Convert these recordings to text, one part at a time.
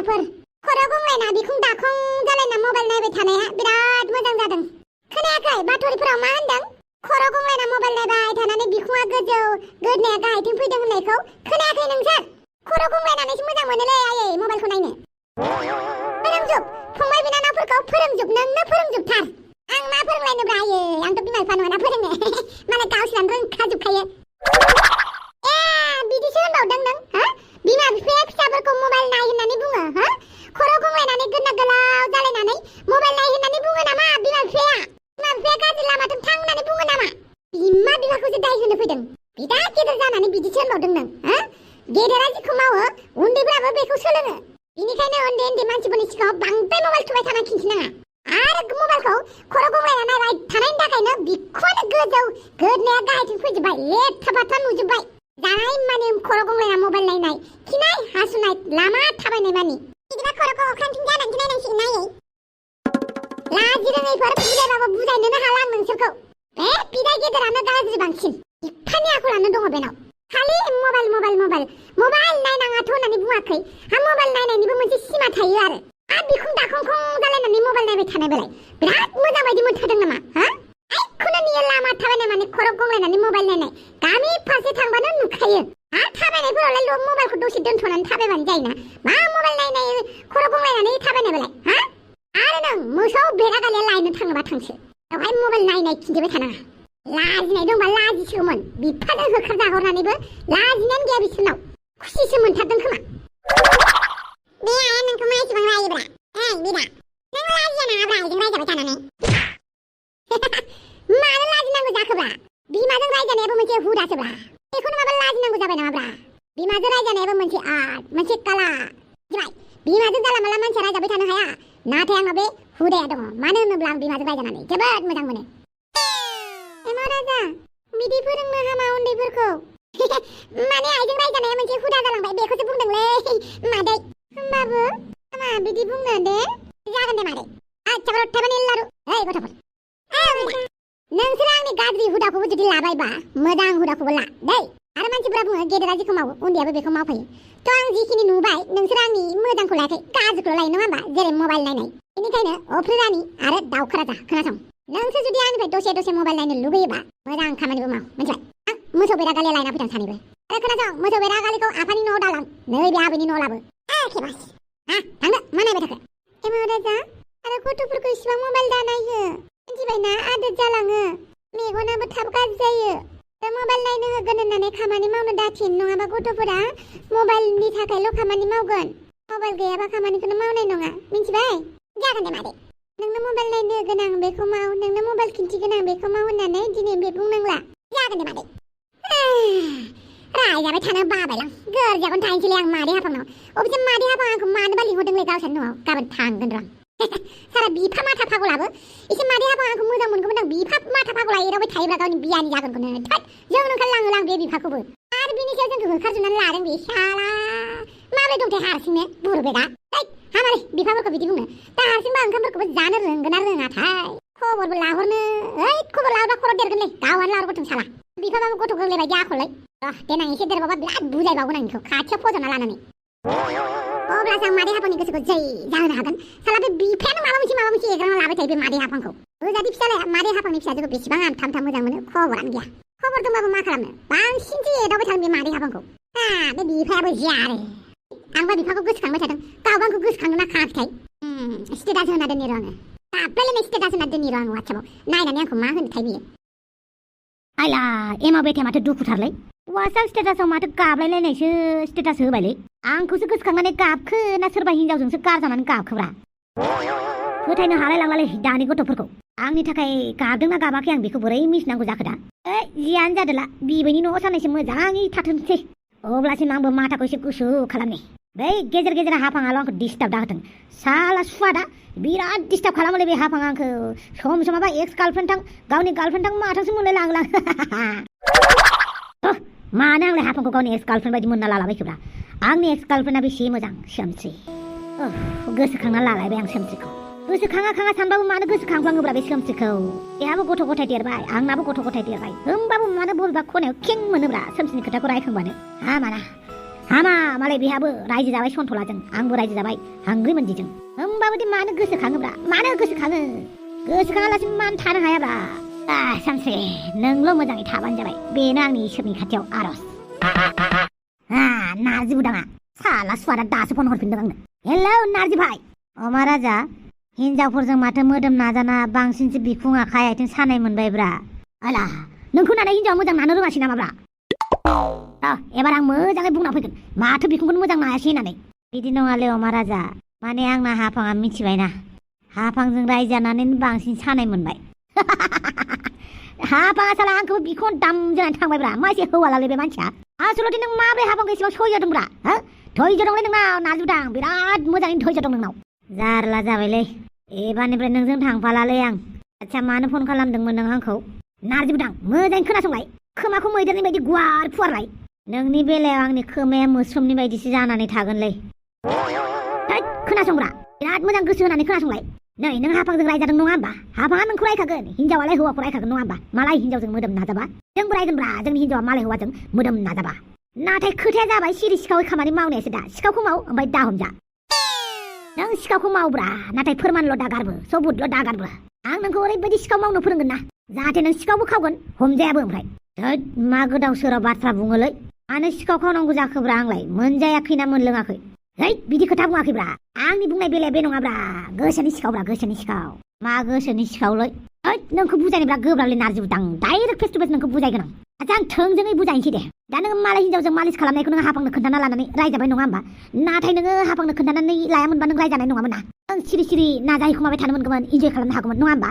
फिसाफोर खर' गंग्लायना बिखुं दाखं जालायना मबाइल नायबाय थानाया बिराद मोजां जादों। खोनायाखै बाथरिफोराव मा होनदों? खर' गंग्लायना मबाइल नायबाय थानानै बिखुङा गोजौ गोदनाया गाहायथिं फैदों होननायखौ खोनायाखै नोंसोर? खर' गंग्लायनानैसो मोजां मोनोलै आयै मबाइलखौ नायनो। फोरोंजोब फंबाय बिनानावफोरखौ फोरोंजोब, नोंनो फोरोंजोबथार। आं मा फोरोंलायनोब्रा आयै, आंथ' बिमा बिफा नङाना फोरोंनो। मालाय गावसोरानो रोंखाजोबखायो। ए बिदिसो होनबावदों नों? हा? बिमा बिफाया फिसाफोरखौ मबाइल नाय होननानै बुङो? हा? खर' गंग्लायनानै गोदना गोलाव जालायनानै मबाइल नाय होननानै बुङो नामा बिमा बिफाया? बिमा बिफाया गाज्रि लामाथिं थां होननानै बुङो नामा? बिमा बिफाखौसो दाय होनो फैदों। बिदा गेदेर जानानै बिदिसो होनबावदों नों? हा? गेदेरा जिखौ मावो उन्दैफ्राबो बेखौ सोलोङो। बिनिखायनो उन्दै उन्दै मानसिफोरनि सिगाङाव बांद्राय मबाइल थुबाय थाना खिन्थिनाङा। आरो मबाइलखौ खर' गंग्लायना नायबाय थानायनि थाखायनो बिखुङानो गोजौ गोदनाया गाहायथिं फैजोबबाय, लेथ्था बाथ्था नुजोबबाय। जानाय मानि खर' गंग्लायना मबाइल नायनाय, खिनाय हासुनाय लामा थाबायनाय मानि। बिदिबा खर'खौ अख्रांथिं जानानैसो नायनांसिगोन आयै। लाजि रोङैफोर बुजायबाबो बुजायनोनो हाला आं नोंसोरखौ। बे बिदा गेदेरानो गाज्रि बांसिन। बिफानि आखलानो दङ बेनाव। खालि मबाइल मबाइल मबाइल मबाइल नायनाङाथ' होननानै बुङाखै। हा मबाइल नायनायनिबो मोनसे सिमा थायो आरो बिखुं दाखंखं जालायनानै मबाइल नायबाय थानाय बेलाय बिराद मोजां बायदि मोनथारदों नामा? हा? आइखौनो नुयो लामा थाबायनाय माने खर' गंग्लायनानै मबाइल नायनाय। गामि फारसे थांबानो नुखायो। हा थाबायनायफोरावलाय मबाइलखौ दसे दोनथ'नानै थाबायबानो जायोना। मा मबाइल नायनाय खर' गंग्लायनानै थाबायनाय बेलाय? हा? आरो नों मोसौ बेरागालिया लायनो थाङोबा थांसो। बेवहाय मबाइल नायनाय खिन्थिबाय थानाङा। लाजिनाय दंबा लाजिसिगौमोन। बिफाजों होखार जाहरनानैबो लाजिनायानो गैया बिसोरनाव। खुसिसो मोनथारदों खोमा। बे आया नोंखौ मा एसेबां रायोब्रा? ओइ बिदा, नों लाजिया नाङाब्रा आइजों रायजाबाय थानानै। मानो लाजिनांगौ जाखोब्रा? बिमाजों रायजानायाबो मोनसे हुदासोब्रा। बेखौनो माबा लाजिनांगौ जाबाय नामाब्रा? बिमाजों रायजानायाबो मोनसे आर्ट, मोनसे काला। मिथिबाय? बिमाजों जाला माला मानसिया रायजाबाय थानो हाया। नाथाय आंनाव बे हुदाया दङ। मानो होनोब्ला आं बिमाजों रायजानानै जोबोद मोजां मोनो। एमा राजा, बिदि फोरोंनो हामा उन्दैफोरखौ। माने आइजों रायजानाया मोनसे हुदा जालांबाय बेखौसो बुंदोंलै मादै। होमबाबो मा बिदि बुंनो दे? जागोन दे मादै। आच्छा र'थाबानि लारु। ओइ गथ'फोर। नोंसोर आंनि गाज्रि हुदाखौबो जुदि लाबायबा मोजां हुदाखौबो ला दै। आरो मानसिफोरा बुङो गेदेरा जेखौ मावो उन्दैयाबो बेखौ मावफायो। थ' आं जिखिनि नुबाय नोंसोर आंनि मोजांखौ लायाखै, गाज्रिखौल' लायो नङा होमबा? जेरै मबाइल नायनाय। बेनिखायनो अफ्रिरानि आरो दाउखा राजा खोनासं। नोंसोर जुदि आंनिफ्राय दसे दसे मबाइल नायनो लुबैयोबा मोजां खामानिबो माव। मिथिबाय? आं मोसौ बेरागालिया लायना फैदों सानैबो। आरो खोनासं, मोसौ बेरागालिखौ आफानि न'आव दालां, नैबे आबैनि न'आव लाबो। खेबास। थांदो, मा नायबाय थाखो? एमा राजा, आरो गथ'फोरखौ इसिबां मबाइल दानायो। मिथिबायना आदत जालाङो। मेगनाबो थाब गाज्रि जायो। दा मबाइल नायनो होगोन होननानै खामानि मावनो दाथिन, नङाबा गथ'फोरा मबाइलनि थाखायल' खामानि मावगोन। मबाइल गैयाबा खामानिखौनो मावनाय नङा। मिथिबाय? जागोन दे मादै। नोंनो मबाइल नायनो होगोन आं बेखौ माव, नोंनो मबाइल खिन्थिगोन आं बेखौ माव होननानै दिनै बे बुंनांला। जागोन दे मादै। रायजाबाय थानो बाबायलां। गोरजाखौनो थाहैनोसैलै आं मादै हाफांनाव। अबेसे मादै हाफां आंखौ मानोबा लिंहरदोंलै गावसोरनि न'आव। गाबोन थांगोन र'। सारा बिफा माथा फागलाबो एसे मादै हाफां आंखौ मोजां मोनगौमोन आं। बिफा माथा फागला एरावबाय थायोब्ला गावनि बियानि जागोनखौनो थोद जोंनो ओंखारलाङो आं बे बिफाखौबो। आरो बिनि सायाव जोंखौ होखारजोबनानै लादों बे साला। माबोरै दंथाय हारसिंनो बुरबेदा। हामालै बिफाफोरखौ बिदि बुंनो। दा हारसिंबा ओंखामफोरखौबो जानो रोंगोन ना रोङाथाय। खबरबो लाहरनो खबर लाहरबा खर' देरगोनलै गावहानो लाहरगोन साला। बिफाबाबो गथ' गोरलै बायदि आखललै। देनां एसे देरबाबा बिराद बुजायबावगोन आं बेखौ खाथियाव फज'ना लानानै। अब्लासो आं मादै हाफांनि गोसोखौ जै जाहोनो हागोन। साला बे बिफायानो माबा मोनसे एग्रांना लाबाय थायो बे मादै हाफांखौ। ओजादि फिसालाया मादै हाफांनि फिसाजोखौ बेसेबां आमथाम मोजां मोनो खबरानो गैया। खबर दंबाबो मा खालामनो, बांसिनसो एदावबाय थागोन बे मादै हाफांखौ। बे बिफायाबो जियारे। आंबा बिफाखौ गोसोखांबाय थादों। गावबा आंखौ गोसोखांनो ना खाङाखैथाय। स्टेटास होना दोननि र' आङो। दाब्लायलायनाय स्टेटास होना दोननि र' आङो वाट्सएपआव। नायनानै आंखौ मा होनोथाय बियो। आइला एमा बेथाया माथो दुखुथारलै। वाट्सएप स्टेटासआव माथो गाबलायलायनायसो स्टेटास होबायलै। आंखौसो गोसोखांनानै गाबखो ना सोरबा हिनजावजोंसो गारजानानै गाबखोब्रा? फोथायनो हालाय लांलालै दानि गथ'फोरखौ। आंनि थाखाय गाबदोंना गाबाखै आं बेखौ बोरै मिथिनांगौ जाखो दा? जियानो जादोला बिबैनि न'आव साननैसो मोजाङै थाथोंसै। अब्लासिम आंबो माथाखौ एसे गुसु खालामनि। बै गेजेर गेजेर हाफाङाल' आंखौ डिस्टार्ब दाहोथों। साला सुवादा बिराद डिस्टार्ब खालामोलै बे हाफाङा आंखौ। सम समाबा एक्स गार्लफ्रेन्डथां गावनि गार्लफ्रेन्डथां माथांसो मोनलाय लाङोलां। मानो आंलाय हाफांखौ गावनि एक्स गार्लफ्रेन्ड बायदि मोनना लालाबायखोब्रा? आंनि एक्स गार्लफ्रेन्डा बेसे मोजां सोमस्रि। गोसोखांना लालायबाय आं सोमस्रिखौ। गोसोखाङा खाङा सानबाबो मानो गोसोखांफ्लाङोब्रा बे सोमस्रिखौ? बेहाबो गथ' गथाय देरबाय, आंनाबो गथ' गथाय देरबाय। होमबाबो मानो बबेबा खनायाव खें मोनोब्रा सोमस्रिनि खोथाखौ रायखांबानो। हामाना हामा मालाय बेहाबो रायजो जाबाय सन्थलाजों आंबो रायजो जाबाय हांग्रि मोनदिजों होमबाबोदि मानो गोसोखाङोब्रा मानो गोसोखाङो गोसोखाङालासिनो मानो थानो हायाब्रा सानसे नोंल' मोजाङै थाबानो जाबाय बेनो आंनि इसोरनि खाथियाव आरज नारजि बुदाङा साला सुवादा दासो फन हरफिनदों आंनो हेलौ नारजि भाइ अमा राजा हिनजावफोरजों माथो मोदोम नाजाना बांसिनसो बिखुं आखाइ आथिं सानाय मोनबायब्रा आला नोंखौ नानाय हिनजावा मोजां नानो रोङासै नामाब्रा एबार आं मोजाङै बुंना फैगोन माथो बिखुंखौनो मोजां नायासै होननानै बिदि नङालै अमा राजा माने आंना हाफाङा मिथिबायना हाफांजों रायजानानै बांसिन सानाय मोनबाय हाफाङा साला आंखौ बिखुं दाम जानानै थांबायब्रा मा एसे हौवालालै बे मानसिया आसलथे नों माब्रै हाफांखौ एसेबां सह्य दंब्रा धैर्य दंलै नोंनाव नारजि बुदां बिराद मोजाङैनो धैर्य दं नोंनाव जारला जाबायलै एबारनिफ्राय नोंजों थांफालालै आं आच्छा मानो फन खालामदोंमोन नों आंखौ नारजि बुदां मोजाङै खोनासंलाय खोमाखौ मैदेरनि बायदि गुवार फुवारलाय नोंनि बेलायाव आंनि खोमाया मोस्रोमनि बायदिसो जानानै थागोनलै खोनासंब्रा बिराद मोजां गोसो होनानै खोनासंलाय नै नों हाफांजों रायजादों नङा होमबा हाफाङा नोंखौ रायखागोन हिनजावालाय हौवाखौ रायखागोन नङा होमबा मालाय हिनजावजों मोदोम नाजाबा जोंबो रायगोनब्रा जोंनि हिनजावा मालाय हौवाजों मोदोम नाजाबा नाथाय खोथाया जाबाय सिरि सिखावै खामानि मावनायासो दा सिखावखौ माव ओमफ्राय दा हमजा नों सिखावखौ मावब्रा नाथाय फोरमानल' दागारबो सबुतल' दागारबो आं नोंखौ ओरैबायदि सिखाव मावनो फोरोंगोन ना जाहाथे नों सिखावबो खावगोन हमजायाबो ओमफ्राय मा गोदाव सोराव बाथ्रा बुङोलै मानो सिखाव खावनांगौ जाखोब्रा आंलाय मोनजायाखैना मोनलोङाखै बिदि खोथा बुङाखैब्रा आंनि बुंनाय बेलाया बे नङाब्रा गोसोनि सिखावब्रा गोसोनि सिखाव मा गोसोनि सिखावलै नोंखौ बुजायनोब्रा गोब्राबलै नारजि बुदां डाइरेक्ट फेस टु फेस नोंखौ बुजायगोन आं आं थोंजोङै बुजायनोसै दे दा नोङो मालाय हिनजावजों मालिस खालामनायखौ नोङो हाफांनो खोन्थाना लानानै रायजाबाय नङा होमबा नाथाय नोङो हाफांनो खोन्थानानै लायामोनबा नों रायजानाय नङामोन ना नों सिरि सिरि नाजाहैखुमाबाय थानो मोनगौमोन इन्जय खालामनो हागौमोन नङा होमबा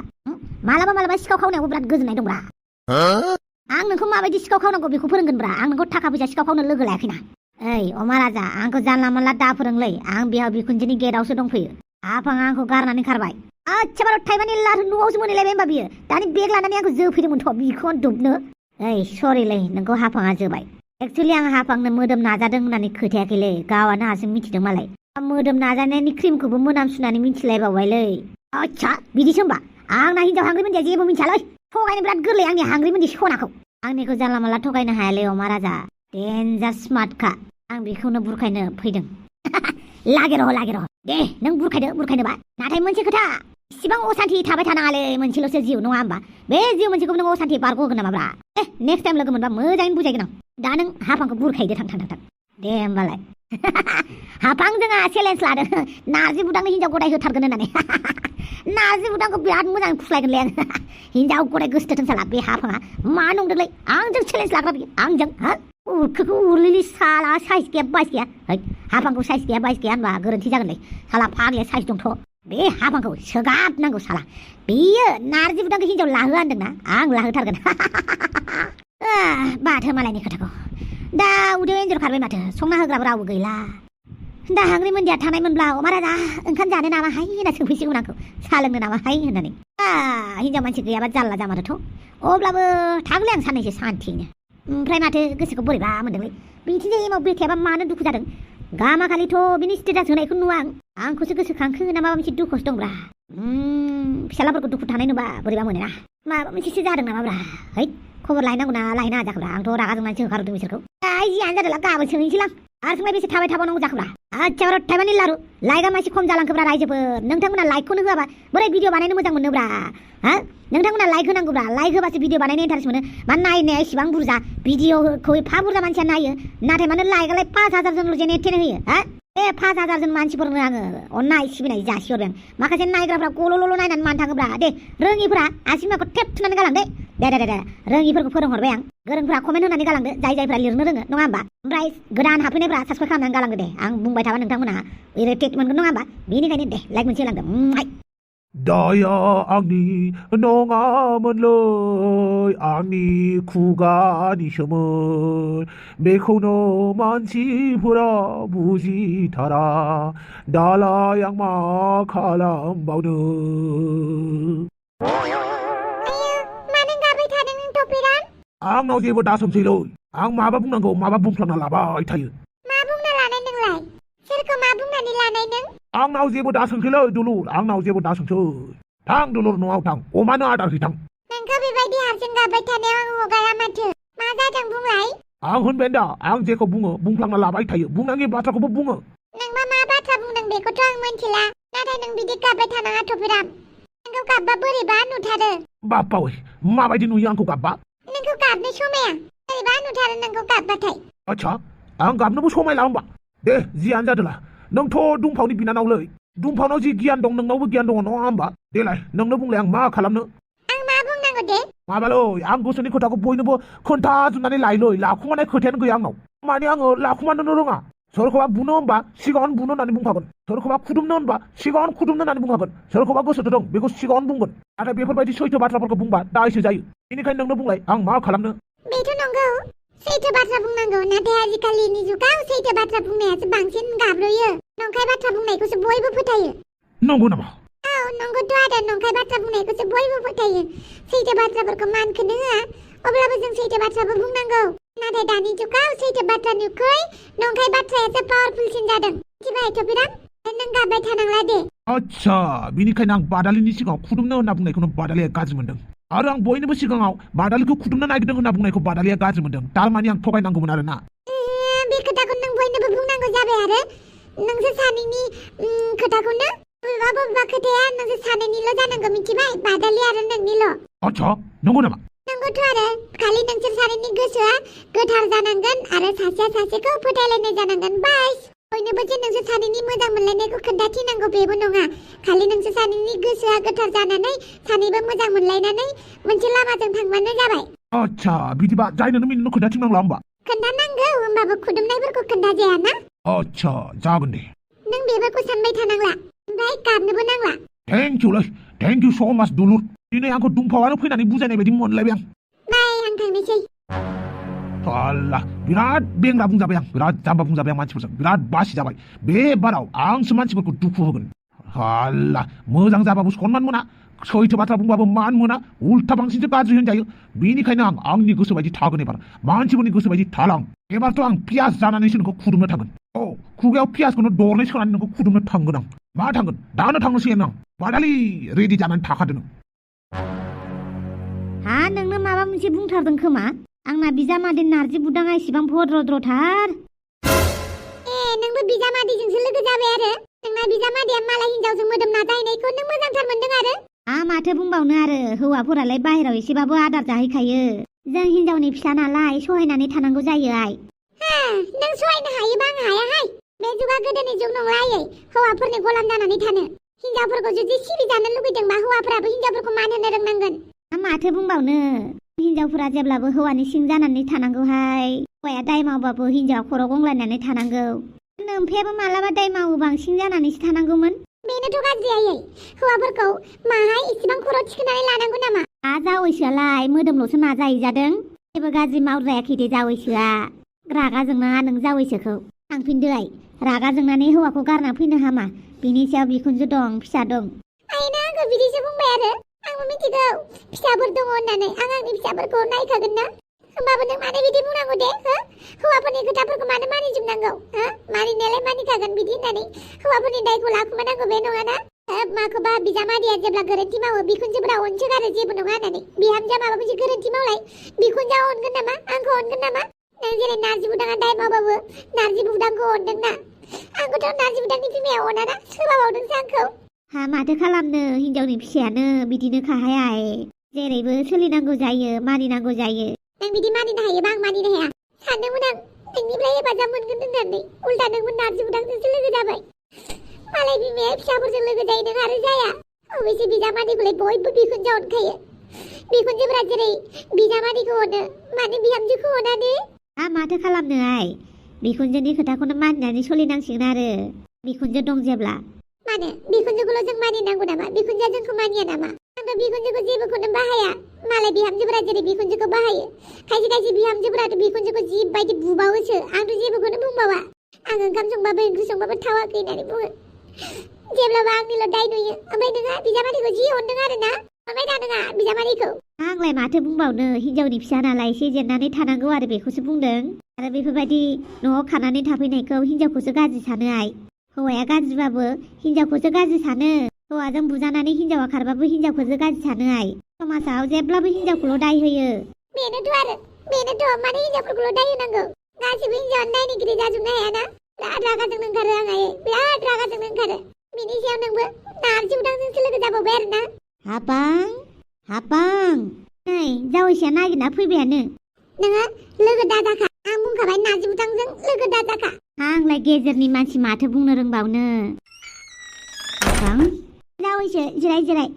मालाबा सिखाव खावनायावबो बिराद गोजोननाय दंब्रा आं नोंखौ माबायदि सिखाव खावनांगौ बेखौ फोरोंगोनब्रा आं नोंखौ थाखा फैसा सिखाव खावनो लोगो लायाखैना अमा राजा आंखौ जानला मोनला दा फोरोंलै आं बेयाव बिखुनजोनि गेटआवसो दंफैयो हाफाङा आंखौ गारनानै खारबाय आच्छा थाइबानि लारु न'आवसो मोनहैलायबाय होमबा बियो दानि बेग लानानै आंखौ जोफैदोंमोनथ' बिखौ दुबनो सरिलै नोंखौ हाफाङा जोबाय एक्सुवेलि आं हाफांनो मोदोम नाजादों होननानै खोथायाखैलै गावआनो हारसिं मिथिदों मालाय मोदोम नाजानायनि क्रिमखौबो मोनामसुनानै मिथिलायबावबायलै आच्छा बिदिसो होमबा आंना हिनजाव हांग्रि मोनदिया जेबो मिथियालै थगायनो बिराद गोरलै आंनि हांग्रि मोनदि सनाखौ आंनिखौ जानला मानला थगायनो हायालै अमा राजा डेन्जार स्मार्टखा आं बेखौनो बुरखायनो फैदों लागे र' दे नों बुरखायनोबा नाथाय मोनसे खोथा इसिबां असान्थि थाबाय थानाङालै मोनसेल'सो जिउ नङा होमबा बे जिउ मोनसेखौ नों असान्थि बारग'होगोन नामाब्रा नेक्स्ट टाइम लोगो मोनबा मोजाङैनो बुजायगोन आं दा नों हाफांखौ बुरखायदो थां दे होमबालाय हाफां जोंहा चेलेन्ज लादों नारजि बुदांनो हिनजाव गदाय होथारगोन होननानै नारजि बुदांखौ बिराद मोजां फुस्लायगोनलै आं हिनजाव गदाय गोसोथोथों साला बे हाफाङा मा नंदोंलै आंजों चेलेन्ज लाग्रा बियो आंजों उरखोखौ उरलिलि साला साइज गैया बाइस गैया हाफांखौ साइज गैया बाइस गैया होनबा गोरोन्थि जागोनलै साला फाग्लिया साइज दंथ' बे हाफांखौ सोगाबनांगौ साला बेयो नारजि बुदांखौ हिनजाव लाहोआ होनदोंना आं लाहोथारगोन बाथो मालायनि खोथाखौ दा उदैयाव एन्जर खारबाय माथो संना होग्राबो रावबो गैला दा हांग्रि मोनदिया थानायमोनब्ला अमा राजा ओंखाम जानो नामाहाय होनना सोंफैसिगौमोन आंखौ साहा लोंनो नामाहाय होननानै हिनजाव मानसि गैयाबा जारला जामारोथ' अब्लाबो थागोनलै आं साननैसो सान्थियैनो ओमफ्राय माथो गोसोखौ बोरैबा मोनदोंलै बिथिंजाय एमाव बेथायाबा मानो दुखु जादों गामाखालिथ' बिनि स्टेटास होनायखौ नुवा आंखौसो गोसोखांखो ना माबा मोनसे दुखुसो दंब्रा फिसालाफोरखौ दुखु थानाय नुबा बोरैबा मोनोना माबा मोनसेसो जादों नामाब्रा खबर लायनांगौ ना लायनो नाङा जाखोब्रा आंथ' रागा जोंनानैसो होखारदों बिसोरखौ जियानो जादोंला गाबोन सोंहैनोसैलां आरो सोंलाय बेसे थाबाय थाबावनांगौ जाखोब्रा आच्छा थाइबानि लारु लाइकआ मानसि खम जालांखोब्रा रायजोफोर नोंथांमोना लाइकखौनो होआबा बोरै भिडिअ बानायनो मोजां मोनोब्रा नोंथांमोना लाइक होनांगौब्रा लाइक होबासो भिडिअ बानायनो इन्टारेस्ट मोनो मानो नायनाया इसिबां बुरजा भिडिअखौ एफा बुरजा मानसिया नायो नाथाय मानो लाइकआलाय 5,000 जनल' जेने थेने होयो बे 5,000 जन मानसिफोरनो आङो अननाय सिबिनाय जासिहरबाय आं माखासे नायग्राफ्रा गल'ल' नायनानै मानो थाङोब्रा दे रोङिफोरा आसिमाखौ टेप थुनानै गालांदे दे रोङिफोरखौ फोरोंहरबाय आं गोरोंफ्रा कमेन्ट होनानै गालांदो जायफ्रा लिरनो रोङो नङा होमबा ओमफ्राय गोदान हाबफैनायफ्रा साबसक्राइब खालामनानै गालांदो दे आं बुंबाय थाबा नोंथांमोनहा इरिटेट मोनगोन नङा होमबा बेनिखायनो दे लाइक मोनसे होलांदो दाया आंनि नङामोनलै आंनि खुगानिसोमोन बेखौनो मानसिफोरा बुजिथारा दालाय आं मा खालामबावनो आंनाव जेबो दासोमसैलै आं माबा बुंनांगौ माबा बुंफ्लांना लाबाय थायो मा बुंना लानाय नोंलाय सोरखौ मा बुंनानै लानाय नों आंनाव जेबो दासोंसैलै दुलुर आंनाव जेबो दासोंसै थां दुलुर न'आव थां अमानो आदार हैथां नोंखौ बेबायदि हारसिं गाबबाय थानायाव आं हगारा माथो मा जादों बुंलाय आं होनबाय दा आं जेखौ बुङो बुंफ्लांना लाबाय थायो बुंनाङि बाथ्राखौबो बुङो नोंबा मा बाथ्रा बुंदों बेखौथ' आं मिन्थिला नाथाय नों बिदि गाबबाय थानाङा थफिराम नोंखौ गाबबा बोरैबा नुथारो बाप्पावै माबायदि नुयो आंखौ गाबबा नोंखौ गाबनो समाया बोरैबा नुथारो नोंखौ गाबबाथाय आच्छा आं गाबनोबो समायला होमबा दे जियानो जादोला नोंथ' दुमफावनि बिनानावलै दुमफावनाव जि गियान दं नोंनावबो गियान दङ नङा होमबा देलाय नोंनो बुंलाय आं मा खालामनो आं मा बुंनांगौ दे माबालै आं गोसोनि खोथाखौ बयनोबो खोन्थाजोबनानै लायोलै लाखुमानाय खोथायानो गैया आंनाव माने आङो लाखुमानोनो रोङा सोरखौबा बुनो होनबा सिगाङावनो बुनो होननानै बुंखागोन सोरखौबा खुदुमनो होनबा सिगाङावनो खुदुमनो होननानै बुंखागोन सोरखौबा गोसो दं बेखौ सिगाङावनो बुंगोन नाथाय बेफोरबायदि सैथो बाथ्राफोरखौ बुंबा दायसो जायो बेनिखायनो नोंनो बुंलाय आं मा खालामनो बेथ' नंगौ सैथो बाथ्रा बुंनांगौ नाथाय आजिखालिनि जुगाव सैथो बाथ्रा बुंनायासो बांसिन गाब्र'यो नंखाय बाथ्रा बुंनायखौसो बयबो फोथायो नंगौ नामा औ नंगौथ' आरो नंखाय बाथ्रा बुंनायखौसो बयबो फोथायो सैथो बाथ्राफोरखौ मानखोनो होआ अब्लाबो जों सैथो बाथ्राबो बुंनांगौ नाथाय दानि जुगाव सैथो बाथ्रानिख्रुइ नंखाय बाथ्रायासो पावारफुलसिन जादों मिथिबाय थफिराम नों गाबबाय थानांला दे आच्छा बिनिखायनो आं बादालिनि सिगाङाव खुदुमनो होनना बुंनायखौनो बादालिया गाज्रि मोनदों आरो आं बयनिबो सिगाङाव बादालिखौ खुदुमनो नागिरदों होनना बुंनायखौ बादालिया गाज्रि मोनदों थारमाने आं थगायनांगौमोन आरो ना बे खोथाखौ नों बयनोबो बुंनांगौ जाबाय आरो नोंसोर सानैनि खोथाखौनो बबेबा खोथाया नोंसोर सानैनिल' जानांगौ मिथिबाय बादालि आरो नोंनिल' आच्छा नंगौ नामा नंगौथ' आरो खालि नोंसोर सानैनि गोसोआ गोथार जानांगोन आरो सासेया सासेखौ फोथायलायनाय जानांगोन बास बयनोबो जे नोंसोर सानैनि मोजां मोनलायनायखौ खोन्थाथिनांगौ बेबो नङा खालि नोंसोर सानैनि गोसोआ गोथार जानानै सानैबो मोजां मोनलायनानै मोनसे लामाजों थांबानो जाबाय आच्छा बिदिबा जायनोनो मिनोनो खोन्थाथिनांला होमबा खोन्थानांगौ होमबाबो खुदुमनायफोरखौ खोन्थाजायाना आच्छा जागोन दे नों बेफोरखौ सानबाय थानांला ओमफ्राय गाबनोबो नांला थेंक इउ सो माच दुलुर दिनै आंखौ दुमफावानो फैनानै बुजायनाय बायदि मोनलायबाय आं बाय आं थांनोसै आल्ला बिराद बेंग्रा बुंजाबाय आं बिराद जाम्बा बुंजाबाय आं मानसिफोरजों बिराद बासि जाबाय बे बाराव आंसो मानसिफोरखौ दुखु होगोन आल्ला मोजां जाबाबो सनमान मोना सैथो बाथ्रा बुंबाबो मान मोना उल्था बांसिनसो गाज्रि होनजायो बेनिखायनो आं आंनि गोसो बायदि थागोन एबार मानसिफोरनि गोसो बायदि थालां एबारथ' आं पियास जानानैसो नोंखौ खुदुमनो थांगोन औ खुगायाव पियासखौनो दरनै सोनानै नोंखौ खुदुमनो थांगोन आं मा थांगोन दानो थांनोसै आं बादालि रेडि जानानै थाखादो नों हा नोंनो माबा मोनसे बुंथारदों खोमा आंना बिजामादै नारजि बुदाङा इसेबां भद्रद्रथार नोंबो बिजामादैजोंसो लोगो जाबाय आरो नोंना बिजामादैया मालाय हिनजावजों मोदोम नाजाहैनायखौ नों मोजांथार मोनदों आरो माथो बुंबावनो आरो हौवाफोरालाय बाहेराव एसेबाबो आदार जाहैखायो जों हिनजावनि फिसा नालाय सहायनानै थानांगौ जायो आइ नों सहायनो हायोबा आं हायाहाय बे जुगा गोदोनि जुग नंलायै हौवाफोरनि गलाम जानानै थानो हिनजावफोरखौ जुदि सिबिजानो लुगैदोंबा हौवाफोराबो हिनजावफोरखौ मान होनो रोंनांगोन माथो बुंबावनो हिनजावफोरा जेब्लाबो हौवानि सिं जानानै थानांगौहाय हौवाया दाय मावबाबो हिनजावा खर' गंग्लायनानै थानांगौ नोमफायाबो मालाबा दाय मावोबा सिं जानानैसो थानांगौमोन बेनोथ' गाज्रियायै हौवाफोरखौ माहाय इसेबां खर' थिखोनानै लानांगौ नामा जावैसोआलाय मोदोमल'सो नाजाहैजादों जेबो गाज्रि मावद्रायाखै दे जावैसोआ रागा जोंनाङा नों जावैसोखौ थांफिनदो आइ रागा जोंनानै हौवाखौ गारना फैनो हामा बिनि सायाव बिखुनजो दं फिसा दं आइना आंखौ बिदिसो बुंबाय आरो आंबो मिथिगौ फिसाफोर दङ होननानै आं आंनि फिसाफोरखौ नायखागोन ना होमबाबो नों मानो बिदि बुंनांगौ दे हौवाफोरनि खोथाफोरखौ मानो मानिजोबनांगौ मानिनायालाय मानिखागोन बिदि होननानै हौवाफोरनि दायखौ लाखुमानांगौ बे नङाना माखौबा बिजामादैया जेब्ला गोरोन्थि मावो बिखुनजोफोरा अनसोगारो जेबो नङा होननानै बिहामजोआ माबा मोनसे गोरोन्थि मावलाय बिखुनजोआ अनगोन नामा आंखौ अनगोन नामा नों जेरै नारजि बुदाङा दाय मावबाबो नारजि बुदांखौ अनदोंना आंखौथ' नारजि बुदांनि बिमाया अनाना सोलाबावदोंसो आंखौ माथो खालामनो हिनजावनि फिसायानो बिदिनो खाहाय जेरैबो सोलिनांगौ जायो मानिनांगौ जायो नों बिदि मानिनो हायोबा आं मानिनो हाया सानदोंमोन आं नोंनिफ्राय हेफाजाब मोनगोन होननानै उल्था नोंबो नारजि बुदांजोंसो लोगो जाबाय मालाय बिमाया फिसाफोरजों लोगो जायो नों आरो जाया अबेसे बिजामादैखौलाय बयबो बिखुनजो अनखायो बिखुनजोफोरा जेरै बिजामादैखौ अनो मानो बिहामजोखौ अनानो माथो खालामनो आइ बिखुनजोनि खोथाखौनो मानिनानै सोलिनांसिगोन आरो बिखुनजो दं जेब्ला मानो बिखुनजोखौल' जों मानिनांगौ नामा बिखुनजोआ जोंखौ मानिया नामा आंथ' बिखुनजोखौ जेबोखौनो बाहाया मालाय बिहामजोफोरा जेरै बिखुनजोखौ बाहायो खायसे खायसे बिहामजोफोराथ' बिखुनजोखौ जिबायदि बुबावोसो आंथ' जेबोखौनो बुंबावा आं ओंखाम संबाबो ओंख्रि संबाबो थावाखै होननानै बुङो जेब्लाबो आंनिल' दाय नुयो ओमफ्राय नोंहा बिजामादैखौ जि अनदों आरो ना अनबाय दा नोंहा बिजामादैखौ आंलाय माथो बुंबावनो हिनजावनि फिसा नालाय एसे जेननानै थानांगौ आरो बेखौसो बुंदों आरो बेफोरबायदि न'आव खानानै थाफैनायखौ हिनजावखौसो गाज्रि सानो आइ हौवाया गाज्रिबाबो हिनजावखौसो गाज्रि सानो हौवाजों बुजानानै हिनजावा खारबाबो हिनजावखौसो गाज्रि सानो आइ समाजाव जेब्लाबो हिनजावखौल' दाय होयो बेनोथ' आरो बेनोथ' माने हिनजावफोरखौल' दाय होनांगौ गासिबो हिनजावानो दायनिगिरि जाजोबनो हायाना बिराद रागा जोंनो ओंखारो आं आयै बिराद रागा जोंनो ओंखारो बिनि सायाव नोंबो नारजि उदांजोंसो लोगो जाबावबाय आरोना हापां नै जावैसोआ नागिरना फैबायानो नोङो लोगो दाजाखा आं बुंखाबाय नारजि उदांजों लोगो दाजाखा आंलाय गेजेरनि मानसि माथो बुंनो रोंबावनो हापां जावैसो जिराय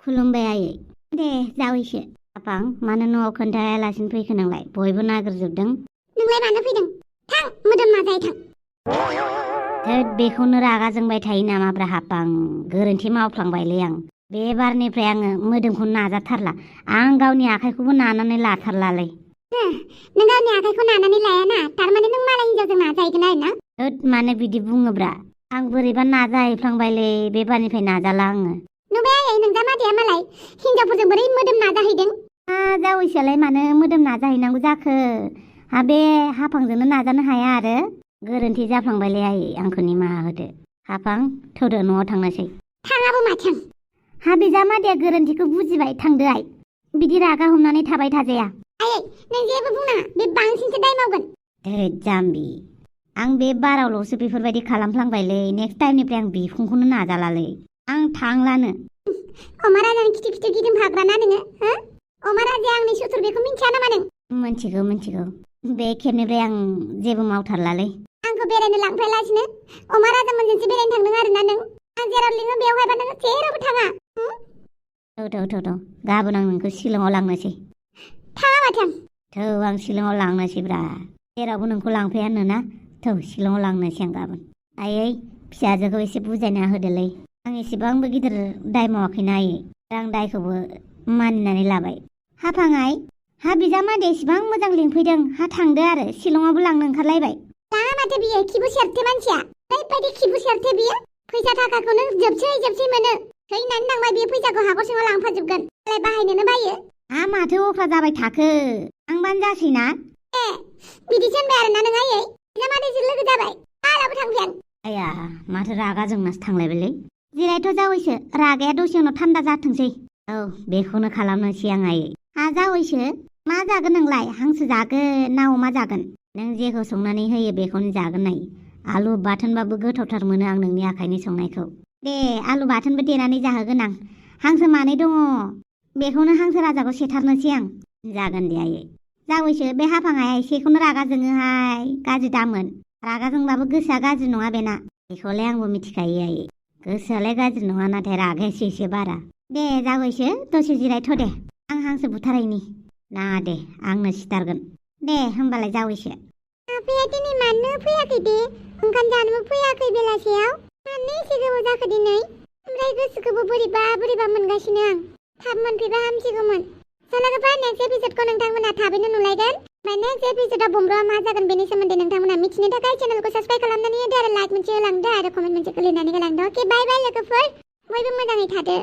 खुलुमबाय आयै दे जावैसो हापां मानो न'आव खोन्थायालासिनो फैखो नोंलाय बयबो नागिरजोबदों नोंलाय मानो फैदों थां मोदोम नाजाय थां थोद बेखौनो रागा जोंबाय थायो नामाब्रा हापां गोरोन्थि मावफ्लांबायलै आं बे बारनिफ्राय आङो मोदोमखौ नाजाथारला आं गावनि आखाइखौबो नानानै लाथारलालै नों गावनि आखाइखौ नानानै लायाना थारमाने नों मालाय हिनजावजों नाजाहैगोन आरोना थोद मानो बिदि बुङोब्रा आं बोरैबा नाजाहैफ्लांबायलै बे बारनिफ्राय नाजाला आङो नुबाय आयै नोंजा मादैया मालाय हिनजावफोरजों बोरै मोदोम नाजाहैदों जावैसोआलाय मानो मोदोम नाजाहैनांगौ जाखो बे हापांजोंनो नाजानो हाया आरो गोरोन्थि जाफ्लांबायलै आयै आंखौ निमाहा होदो हापां थौदो न'आव थांनोसै थाङाबो माथों बिजामादैया गोरोन्थिखौ बुजिबाय थांदो आइ बिदि रागा हमनानै थाबाय थाजाया आयै नों जेबो बुंनाङा बे बांसिनसो दाय मावगोन थोद जाम्बि आं बे बारावल'सो बेफोरबायदि खालामफ्लांबायलै नेक्स्ट टाइमनिफ्राय आं बिखुंखौनो नाजालालै आं थांलानो अमा राजानि खिथु गिदिं हाग्राना नोङो हो अमा राजाया आंनि सुथुर बेखौ मिन्थिया नामा नों मिन्थिगौ बे खेबनिफ्राय आं जेबो मावथारलालै आंखौ बेरायनो लांफायालासिनो अमा राजामोनजोंसो बेरायनो थांदों आरोना नों आं जेराव लिङो बेवहायबा नोङो जेरावबो थाङा थौ गाबोन आं नोंखौ शिलंआव लांनोसै थाङा माथों थौ आं शिलंआव लांनोसैब्रा जेरावबो नोंखौ लांफायानो ना थौ शिलंआव लांनोसै आं गाबोन आयै फिसाजोखौ एसे बुजायना होदोलै आं एसेबांबो गिदिर दाय मावाखैना आयै आं दायखौबो मानिनानै लाबाय हापाङाय बिजामादै एसेबां मोजां लिंफैदों थांदो आरो शिलंआवबो लांनो ओंखारलायबाय लाङा माथो बियो खिबु सेरथे मानसिया ओरैबायदि खिबु सेरथे बियो फैसा थाखाखौनो जोबसै मोनो थैनानै थांबाय बे फैसाखौ हाखर सिङाव लांफाजोबगोन बाहायनोनो बायो माथो अख्रा जाबाय थाखो आंबानो जासैना बिदिसो होनबाय आरोना नों आयै बिजामादैजों लोगो जाबाय मालाबो थांफायां आया माथो रागा जोंनासो थांलायबायलै जिरायथ' जावैसो रागाया दसे उनाव थान्दा जाथोंसै औ बेखौनो खालामनोसै आं आयै जावैसो मा जागोन नोंलाय हांसो जागोन ना अमा जागोन नों जेखौ संनानै होयो बेखौनो जागोन नाय आलु बाथोनबाबो गोथावथार मोनो आं नोंनि आखाइनि संनायखौ दे आलु बाथोनबो देनानै जाहोगोन आं हांसो मानै दङ बेखौनो हांसो राजाखौ सेथारनोसै आं जागोन दे आयै जावैसो बे हापाङा एसेखौनो रागा जोङोहाय गाज्रि दामोन रागा जोंबाबो गोसोआ गाज्रि नङा बेना बेखौलाय आंबो मिथिखायो आयै गोसोआलाय गाज्रि नङा नाथाय रागायासो एसे बारा दे जावैसो दसे जिरायथ' दे आं हांसो बुथारहैनि नाङा दे आंनो सिथारगोन दे होमबालाय जावैसो आफाया दिनै मानो फैयाखै दे ओंखाम जानोबो फैयाखै बेलासियाव मानो एसे गोबाव जाखो दिनै ओमफ्राय गोसोखौबो बोरैबा मोनगासिनो आं थाब मोनफैबा हामसिगौमोन लोगोफोर नेक्स्ट एपिसोडखौ नोंथांमोना थाबैनो नुलायगोन ओमफ्राय नेक्स्ट एपिसोडआव बमब्र'आ मा जागोन बेनि सोमोन्दै नोंथांमोना मिथिनो थाखाय चेनेलखौ साबस्क्राइब खालामनानै होदो आरो लाइक मोनसे होलांदो आरो कमेन्ट मोनसे लिरनानै गालांदो अके बाय लोगोफोर बयबो मोजाङै थादो